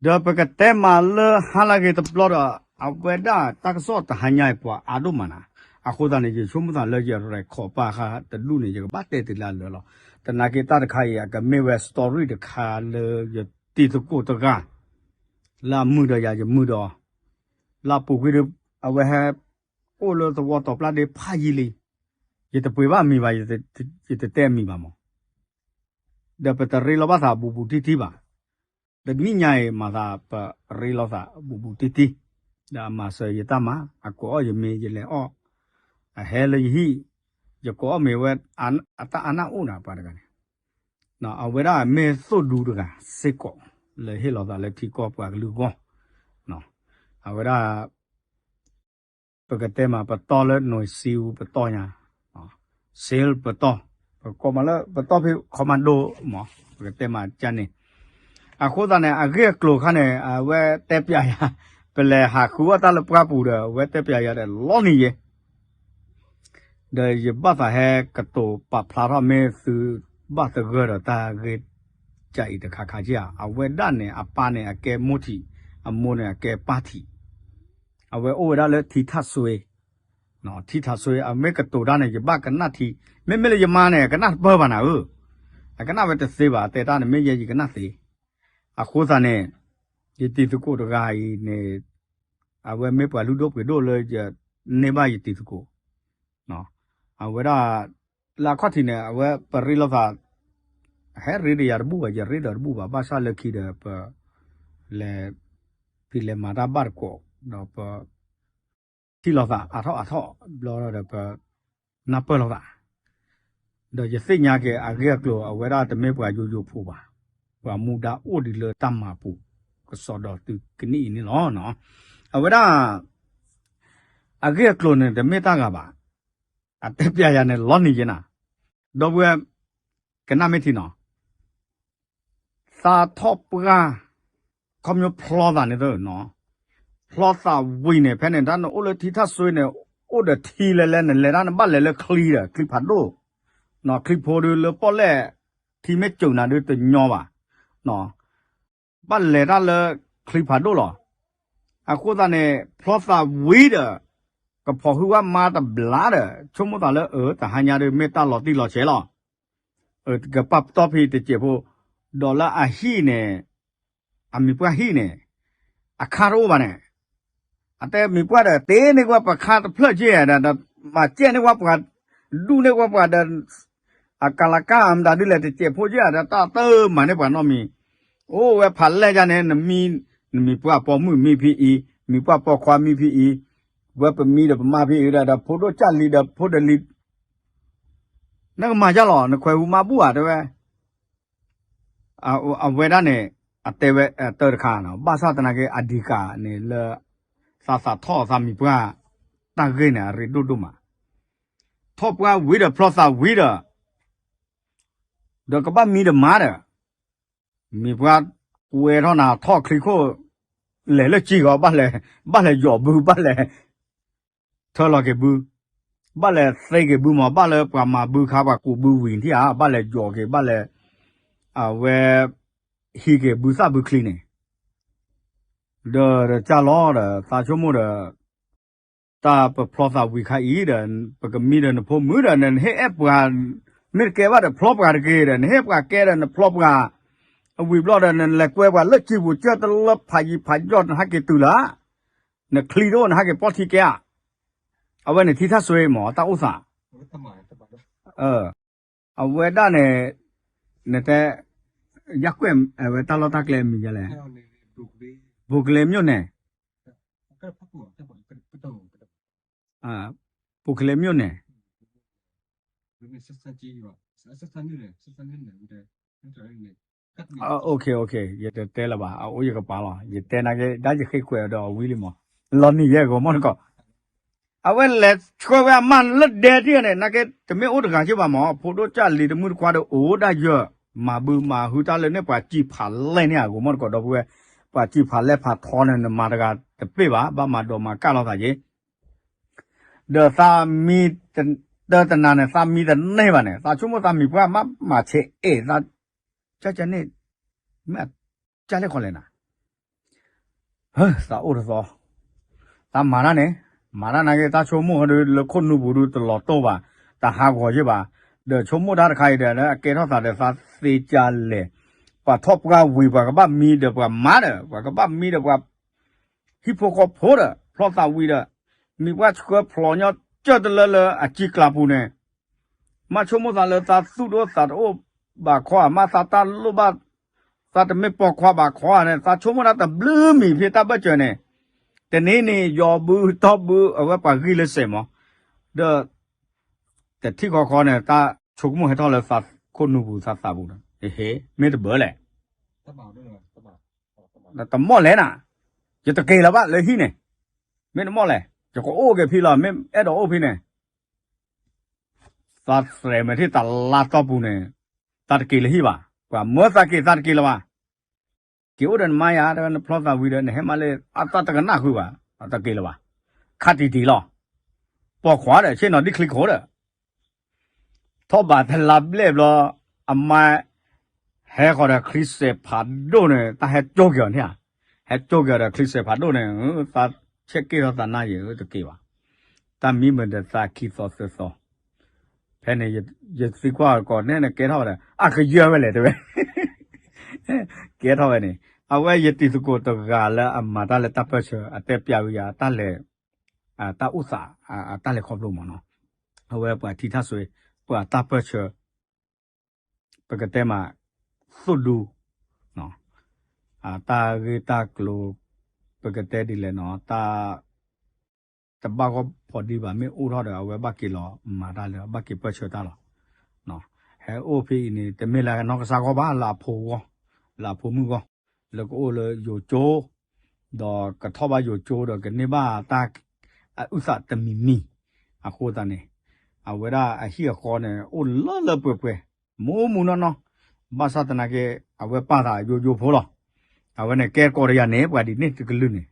ဒီးပကတဲမးလၢဟါလၢအဂ့ၤတဘျီဒီး အဝဲဒၣ်တၢ်ကစီၣ်တဟါညါအံၤပှၤအါဒိၣ်မးနၤ, အဃိသတးန့ၣ် ယဆိကမိၣ်သးလၢယရဲၣ်ခိးပာ်ဃာ်တဒူၣ်န့ၣ် ယကဘၣ်တဲတ့ၢ်လၢအလၢာ်လီၤ. သနာ်က့တၢ်တခါအံၤ အကမ့ၢ်ဝဲ story တခါလၢယတံၤသကိးတဂၤ လၢအမုာ်ဒီးယၤ ယမုာ်ဒီး လၢအပူၤကွံာ်ဒီး အဝဲဟဲအိၣ်လၢသဝီတီၤပျၢ်ဒ့ဖးယံာ်လံ, ယတပှ့ၤဘၣ်အမံၤဘၣ်, ယတတဲအမံၤဘၣ်မး, ဒီးပတရ့လိာ်ဘၣ်သးဘူးဘူးတံၢ်တံၢ်ဘၣ်. တနံၣ်ညါအံၤမၤသးပရ့လိာ်သးဘူးဘူးတံၢ်တံၢ်, ဒီးအမၤစၢၤယတၢ်မၤ အကိးအီၣ်ယမ့ၤယလဲၤအီၣ်, အဟဲလၢယဟံၣ်, ယကိးအီၣ်မ့ၤဝဲ အတၢ်အနၢ်အိၣ်နၤပှၤတဂၤန့ၣ်, အဝဲဒၣ်မ့ၢ်သိၣ်ဒူတဂၤစ့ၢ်ကီး လၢဟ့ၣ်လီၤသးလၢထံကီၢ်ပှၤကလုာ်အဂီၢ်, အဝဲဒၣ် ပကတဲမးပတီၢ်လၢနွံစံအူပတီၢ်ညါ, စ့လပတီၢ်, ပကိးမးလၢပတီၢ်ဖဲ commando မး ပကတဲမးကန့ၣ်, အဃိသတးန့ၣ် အဂ့ၢ်အကျိၤခါန့ၣ် အဝဲတဲပျးယၤ, ပလဲၤဟးဃုအီၣ်တၢ်လၢပှၢ်ပူၤဒီး အဝဲတဲပျးယၤဒီးလီၤနံၤယဲ ဒီးယဘၣ်သးဟဲကတိၤပာ်ဖျါထီၣ်မ့ၢ်သုဘၣ်သဂၢၢ်ဒီးတၢ်ဂ့ၢ်ကၢ်အံၤတခါခါက့ဧါ, အဝဲဒၣ်န့ၣ် အပၢ်န့ၣ် အကဲမိၢ်ထံး, အမိၢ်န့ၣ် အကဲပၢ်ထံး, အဝဲအိၣ်ဝဲဒၣ်လၢထံထၣ်စွ့, ထံထၣ်စွ့ အမ့ၢ်ကတိၤတၢ်န့ၣ် ယဘၣ်ကနၣ်ထံ, မ့မ့ၢ်လၢယမါန့ၣ် အကနၣ်တပၢၢ်ဘၣ်နၤဧၢ, အကနၣ်ဝဲတသ့ဘၣ်, အတဲတၢ်န့ၣ် မ့ၢ်ယဲယကနၣ်သ့, အဃိသတးန့ၣ် ယတံၤသကိးတဂၤအံၤန့ၣ် အဝဲမ့ၢ်ပှၤလုၢ်ဒိၣ်ပှ့ၤဒိၣ်လၢယန့ၢ်ဘၣ်ယတံၤသကိး, အဝဲဒၣ် လၢအခီၣ်ထံးန့ၣ် အဝဲပရ့လိာ်သး, ဟဲရ့ဒီးယၤတဘူၣ်ဘၣ်, ယရ့ဒီးတဘူၣ်ဘၣ်, ဘၣ်ဆၣ်လၢခံဒီး ပလဲၤဖံးလဲၤမၤတၢ်ဘၣ်တကိး, ဒီးပ ထံၣ်လိာ်သးအါထီၣ်အါထီၣ်ဘျီဒီး ပနၢ်ပၢၢ်လိာ်သး, ဒီးယသ့ၣ်ညါက့ၤအဂ့ၢ်အကျိၤ အဝဲဒၣ်တမ့ၢ်ပှၤယိယိဖိဘၣ်, ပှၤမူဒါအိၣ်ဒံးလၢတၢ်မၤပူၤ, ကစီဒီသုကနံၣ်အံၤန့ၣ်လီၤ. အဝဲဒၣ် အဂ့ၢ်အကျိၤန့ၣ် တမ့ၢ်တၢ်ဂၤဘၣ်, အတဲပျးယၤန့ၣ် လီၤနံၤယဲနၤ, ဒီပုၢ်ဝဲၢ် ကနၣ်မ့ၢ်ထံနီၤ သးထီၣ်ပှၢ် ခီဖျိဖျီသးန့ၣ်သၢနီၤ, ဖျီသးဝံၤန့ၣ် ဖဲန့ၣ် တၢ်နအိၣ်လၢထံထၣ်စွ့န့ၣ် အိၣ်ဒီးထံလဲၤလဲၤ နလဲၤတၢ်နဘၣ်လဲၤလၢချံဒီး ချံဖးဒိၣ်, ချံဖိဒုလၢပီၣ်လဲၣ် ထံမ့ၢ်စူၤနၤဒုတညီဘၣ်, ဘၣ်လဲၤတၢ်လၢချံဖးဒိၣ်လီၤ. အဃိသတးန့ၣ် ဖျီသးဝံၤဒီး ကဖီၣ်ဟုၣ်ဝဲမါတဘျါဒီး ဆိကမိၣ်သးလၢအၢ တဟါညါဒုးမ့ၢ်တၢ်လီၤတံၢ်လီၤဆဲးလီၤ. ကပာ်ပတီၢ်ဖဲတစဲးဖိ, ဒီးလၢအဟံၣ်န့ၣ် အမံၤပှၢ်ဟံၣ်န့ၣ် အခါတအိၣ်ဘၣ်န့ၣ်, အတဲမံၤပှၢ်ဒီးတ့န့ၢ်ကွၢ်ပှၤခါတဖျၢၣ်က့ဧါဒီး မၤကဲန့ၢ်ကွၢ်ပှၤ, ဒူၣ်န့ၢ်ကွၢ်ပှၤဒီး အကလၤကၢ်မတၤဒုလဲၣ်တစဲးဖိက့ဧါဒီး တၢ်တမၤန့ၢ်ပှၤနီတမံၤ, အိၣ်ဝဲဖးလဲၢ်ယါန့ၣ် နမံၤပှၢ်ပိာ်မုၣ်မံဖဲအံၤ, မံၤပှၢ်ပိာ်ခွါမံဖဲအံၤ, ဝဲပမံဒီးပမါဖဲအံၤဒီး ဖိဒိၣ်ကၢ်လံၤဒီးဖိဒိၣ်လံၤ နကမၤယါလီၤ နခွဲးဟူမါဘူၣ်ဧါတဲဝဲ, အဝဲဒၣ်န့ၣ် အတဲဝဲတၢ်တခါနီၤ, ဘၣ်ဆၣ်သနာ်က့ အဓိကန့ၣ်လၢ သးသးထီၣ်သးမံၤပှၢ် တၢ်ဂ့ၢ်န့ၣ် အရ့ဒိၣ်ဒိၣ်မး, ထီၣ်ပှၢ်ဝံၤဒီးဖျီသးဝံၤဒီး ဒီးကဘၣ်မံဒီးမါဒီး မံၤပှၢ်ကွဲထီၣ်နၤထီၣ်ချံခိၣ် လဲၤလၢစံၢ်ဂီၤ ဘၣ်လဲၤယီၤဘု ဘၣ်လဲၤ ထၢလီၤက့ၤဘု, ဘၣ်လဲၤသ့က့ၤဘုမး ဘၣ်လၢပှၤမၤဘုခါ ပှၤကူးဘုဝံၤထံၣ်ဧါ ဘၣ်လဲၤယီၤက့ၤ ဘၣ်လဲၤ အဝဲ ဟံးက့ၤဘုသၣ်ဘုချံန့ၣ်, ဒီးတကၢ်လီၤဒီး သးဆိကမိၣ်ဒီး တၢ်ပဖျီသးဝံၤခါအံၤဒီး ပကမံဒီးနဖိမုၣ်ဒီး နဟ့ၣ်အဲၣ်ပှၤ မ့ၢ်တကဲဘၣ်ဒီးဖျီပှၤတက့ၢ်ဒီး နဟ့ၣ်ပှၤကဲဒီးနဖျီပှၤ, အဝံၤဘျီဒီး နလဲၤကွဲပှၤလၢစံာ်ပူၤကၢတလၢဖးယံၤဖးယီၣ် နဟဲက့ၤတုၤလၢ နချံတအိၣ် နဟဲက့ၤပီၢ်ထံကဲဧါ, အဝဲန့ၣ်ထံထၣ်စွ့မး တၢ်အိၣ်သး အဝဲဒၣ်န့ၣ် နတဲ ယကွဲးဝဲတၢ်လီၢ်တၢ်ကျဲအမံၤယလဲၣ်, ဘိကလ့မြို့နယ်, ဘိကလ့မြို့နယ်, ယတတဲလၢၤဘၣ် အအိၣ်ယကပၤလီၤ ယတဲနာ်က့ ဒၣ်ယဃ့ကွဲးဒီးအဝံၤလံမး, လီၤနံၤယဲၢ်ဂီၤမီၢ်တကိး အဝဲလဲၤဆှၢဝဲအမါလၢဒဲတံၢ်န့ၣ် နာ်က့ တမ့ၢ်အိၣ်တဂၤက့ဘၣ်မး ဖိဒိၣ်ကၢ်လံၤတမုၣ်တခွါဒီး အိၣ်ဒၣ်ယၢၤ မၤဘုမၤဟုတၢ်လၢန့ၣ် ပှၤစံၣ်ဖးလဲၢ်န့ၣ် အဂီၤမီၢ်တကိး ဒီပုၢ်ဝဲၢ်, ပှၤစံၣ်ဖးလဲၢ်ဖးထီန့ၣ် နမၤတဂၤတပ့ၢ်ဘၣ် ဘၣ်မၤဒိးမၤကၢ်လိာ်သးက့ ဒီးသးမံတၢ်တနၤန့ၣ် သးမံတန့ၢ်ဘၣ်န့ၣ် သးဆိကမိၣ်သးမံၤပှၢ်မး မၤဆဲးအဲၣ်သး ကန့ၣ် မ့ၢ်ကလဲၣ်ခီလဲၣ်နၤ, သးအိၣ်တသီ, သးမၤတၢ်န့ၣ်, မၤတၢ်နာ်က့ သးဆိကမိၣ်ဟီဒီး လၢခိၣ်နူာ်ပူၤဒုးတလီၤတိၢ်ဘၣ်, တဟးဂီၤယ့ၢ်ဘၣ်, ဒီးဆိကမိၣ်တၢ်တခါအံၤဒီး အကဲထီၣ်သးဒီးသးသ့ကၢ်လဲၣ်, ပှၤထီၣ်ပှၢ်ဝံၤ ပှၤကဘၣ်မံဒီးပှၤမါဒီး ပှၤကဘၣ်မံဒီးပှၤ ဟံၣ်ဖိဃီဖိဒီး ဖျီသးဝံၤဒီး မံၤပှၢ်ဆှၢဖျိးညီကၢၢ်တလၢလၢအစံကျါပူၤန့ၣ်, မ့ၢ်ဆိကမိၣ်သးလၢသးသူၣ်တအိၣ်သးတအိၣ်ဘၣ်ခီဧါ, မ့ၢ်သးတၢ်လိၣ်ဘၣ်, သးတမ့ၢ်ပိာ်ခွါဘၣ်ခီဧါန့ၣ် သးဆိကမိၣ်တၢ်တဘျုးမံၤဖဲတၢ်ဘၢၣ်စၢၤန့ၣ်, တနံၤန့ၣ် ယီၤဘုတီၢ်ဘု အဝဲပှၤဂံၢ်လၢစဲးမး, ဒီး တထံၣ်ဃီဃီန့ၣ် တၢ်ဆိကမိၣ်ဟဲထီၣ်လၢသးခိၣ်နူာ်ပူၤသးသးပူၤဒီး ဟ့ မ့ၢ်တဘၢလဲၣ်, တမီၢ်လဲၣ်နၤ, ယတက့ၤလၢၤဘၣ်လၢဟံၣ်န့ၣ်, မ့ၢ်တမီၢ်လဲၣ် ယကအိၣ်က့ၤဖဲလီၤ မ့ၢ်အဲၣ်ဒိးအိၣ်ဖဲန့ၣ်, သးသရဲးမဲာ်ထံၣ်တလါတီၢ်ပူၤန့ၣ်, သးတက့ၤလၢဟံၣ်ဘၣ်, ပှၤမၢသးက့ၤသးတက့ၤလၢၤဘၣ် က့ၤအိၣ်ဒီးနမါယၤ တဲဝဲနဖျီသးဝံၤဒီး နဟဲမးလၢအသးတကနၣ်ဃုာ်ဘၣ်, တက့ၤလၢၤဘၣ်, ခးတံၢ်တံၢ်လီၤ, ပိာ်ခွါဒီး ဆ့ၣ်နီၤဒ်ချံခိၣ်ဒီး ထီၣ်ဘးတလါဘျဲၣ်ဘျီ, အမါ ဟဲဃီၤဒီးချံစဲးဖးဒိၣ်န့ၣ် တၢ်ဟဲကၠိက့ၤအီၤန့ၣ်ဧါ, ဟဲကၠိက့ၤအီၤဒီးချံစဲးဖးဒိၣ်န့ၣ်, သးဆဲးက့ၢ်ထီၣ်သးနါယဲၢ် တက့ၤဘၣ်, တၢ်မံမုာ်ဒီးသးခံသီသၢသီ ဖဲန့ၣ် ယသံကွၢ်ကီးနဲနကဲထီၣ်ဝဲဒီး အကယၢၢ်ဝဲလဲၣ်တဲဝဲ, ကဲထီၣ်ဝဲန့ၣ်, အဝဲယတံၤသကိးတဂၤလၢအမၤတၢ်လၢတၢ်ပၢၢ်ဆၢ အတဲပျးဝဲယၤတၢ်လဲၤ, တၢ်အိၣ်သး, တၢ်လဲၤခီဖျိမးနီၤ, အဝဲပှၤထံထၣ်စွဲ, ပှၤတၢ်ပၢၢ်ဆၢ ပကတဲမး, သိၣ်ဒူ, တၢ်ဂ့ၢ်တၢ်ကျိၤ, ပကတဲဒ်လဲၣ်နီၤ, တၢ် တဘၣ်ဂီၢ်ဖီဒံးဘၣ် မ့ၢ်အိၣ်ထီၣ်ဒီး အဝဲဘၣ်က့ၤလီၤမၤတၢ်လၢ ဘၣ်က့ၤပၢၢ်ဆၢတၢ်လီၤ. ဟဲအိၣ်ဖဲအံၤန့ၣ် တမ့ၢ်လၢနီၢ်ကစၢ်ဂီၢ်ဘၣ် လၢအဖိဂီၢ်, လၢအဖိမုၣ်ဂီၢ်, လၢကအိၣ်လၢယိၤကၠိ, ဒီးကထီၣ်ဘၣ်ယိၤကၠိဒီး ကန့ၢ်ဘၣ်တၢ်အုၣ်သးတမံၤမံၤ, အဃိသတးန့ၣ်, အဝဲဒၣ်အဟံၣ်အဃီန့ၣ် အိၣ်လၢလၢပှဲၤပှဲၤ, မူမူနီၢ်နီၢ်, ဘၣ်ဆၣ်သနာ်က့ အဝဲပာ်သးယိယိဖိလီၤ. အဝဲန့ၣ်ကဲကိးတယၤန့ၣ် ပှၤဒ်န့ၣ်တကလုာ်န့ၣ်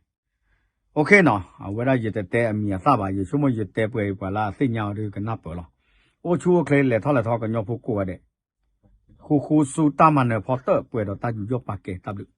OK နီၤ, အဝဲဒၣ်ယတတဲအမံၤအသၣ်ဘၣ်, ယဆိကမိၣ်ယတဲပှဲၤအံၤ ပှၤလၢအသ့ၣ်ညါအီၤဒီးကနၢ်ပၢၢ်လီၤ. အိၣ်ဆူၣ်အိၣ်ချ့ လဲၤထီၣ်လဲၤထီ ကညီဖိကိးဂၤဒဲး, ဃူဃူဆူတၢ်မၤနၢၤဖီတၢၣ် ပှဲၤဒီးတၢ်ယူးယီၣ်ပာ်ကဲ တၢ်ဘျုး